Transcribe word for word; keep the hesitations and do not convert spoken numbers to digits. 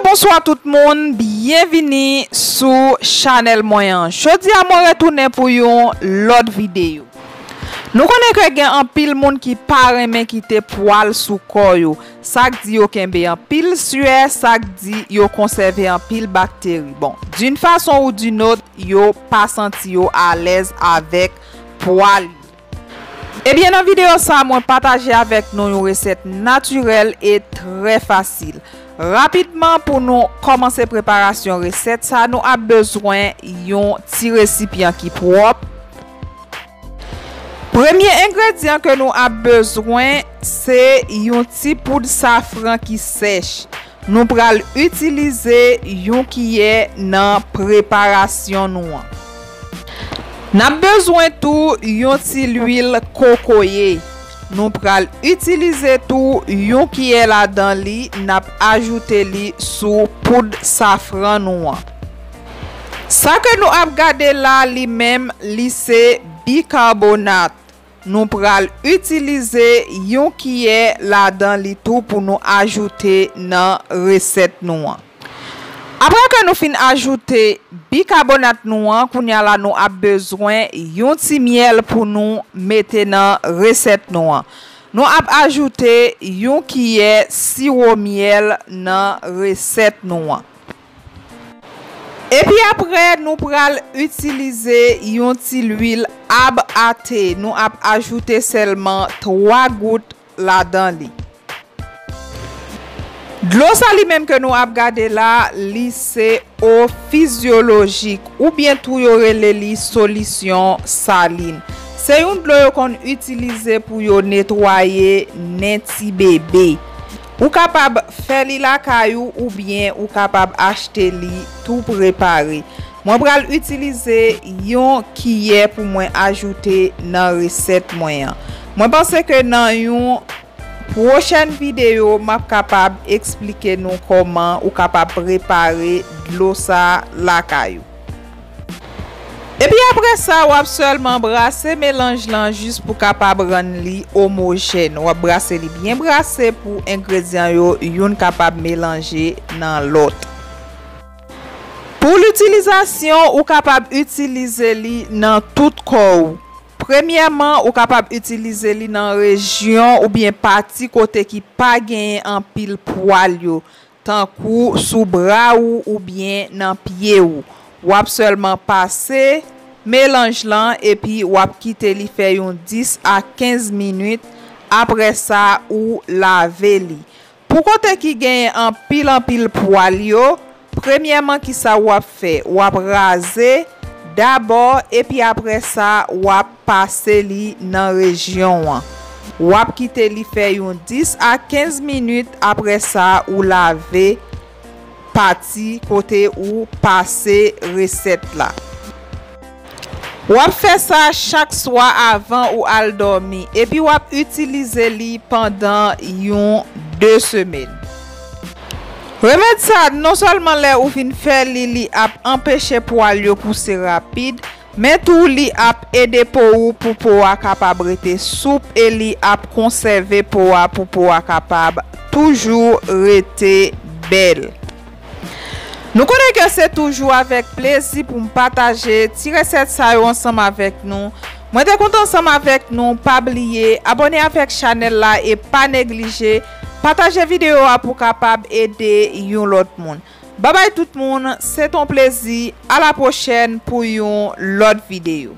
Bonswa tout moun, byenvini sou chanèl mwen an. Jodi a mwen retounen pou yon lòt videyo. Nou konnen ke gen anpil moun ki pa renmen kite pwal sou kò yo. Sa k di yo kenbe anpil swè, sa k di yo konsève anpil bakteri. Bon, d'une façon ou d'une autre, yo pa santi yo alèz avèk pwal yo. Ebyen, nan videyo sa, mwen pataje avèk nou yon resèt natirèl e trè fasil. Rapidman, pou nou kòmanse preparasyon resèt sa, nou ap bezwen yon ti resipyan ki pwòp. Premye engredyan ke nou ap bezwen, se yon ti poud safran ki sèch. Nou pral itilize yon kiyè nan preparasyon nou an. N ap bezwen tou yon ti lwil kokoye. Nou pral itilize tou yon kiyè ladan li, n ap ajoute li sou poud safran nou an. Sa ke nou ap gade la, li menm, li se bikabonat. Nou pral itilize yon kiyè ladan li tou pou nou ajoute nan resèt nou an. Apre ke nou fin ajoute bikabonat nou an, kounye a la nou ap bezwen yon ti myèl pou nou mete nan resèt nou an. Nou ap ajoute yon kiyè siwo myèl nan resèt nou an. Epi apre, nou pral itilize yon ti lwil ab ate. Nou ap ajoute sèlman twa gout ladan li. Dlo sa li menm ke nou ap gade la, li se eau physiologique, oubyen tou yo rele li solisyon salin. Se yon dlo yo konn itilize pou yo netwaye nen ti bebe. Ou kapab fè li lakay ou oubyen ou kapab achte li tou prepare. Mwen pral itilize yon kiyè pou mwen ajoute nan resèt mwen an. Mwen panse ke nan yon pwochèn videyo, m ap kapab eksplike nou kòman ou kapab prepare dlo sa lakay ou. Epi apre sa, w ap sèlman brase melanj lan jis pou kapab rann li omojèn. W ap brase li byen brase pou engredyan yo youn kapab melanje nan lòt. Pou litilizasyon, ou kapab itilize li nan tout kò w. Premyèman, ou kapab itilize li nan rejyon oubyen pati kote ki pa genyen anpil pwal yo, tankou sou bra ou oubyen nan pye ou. W ap sèlman pase melanj lan epi w ap kite li fè yon dis a kenz minit. Apre sa, ou lave li. Pou kote ki genyen anpil, anpil pwal yo, premyèman, kisa w ap fè? W ap raze dabò, epi apre sa, w ap pase li nan rejyon an. W ap kite li fè yon dis a kenz minit, apre sa, ou lave pati kote ou pase resèt la. W ap fè sa chak swa avan ou al dòmi, epi w ap itilize li pandan yon de semèn. Remèd sa, non sèlman lè ou fin fè li, li ap anpeche pwal yo pouse rapid, men tou li ap ede po ou pou po a kapab rete soup e li ap konsève po a pou po a kapab toujou rete bèl. Nou konnen ke se toujou avèk plezi pou m pataje ti resèt sa yo ansanm avèk nou. Mwen te kontan ansanm avèk nou. Pa bliye abòne avèk chanèl la e pa neglije pataje videyo a pou kapab ede yon lòt moun. Babay tout moun, se t on plezi. A la pwochèn pou yon lòt videyo.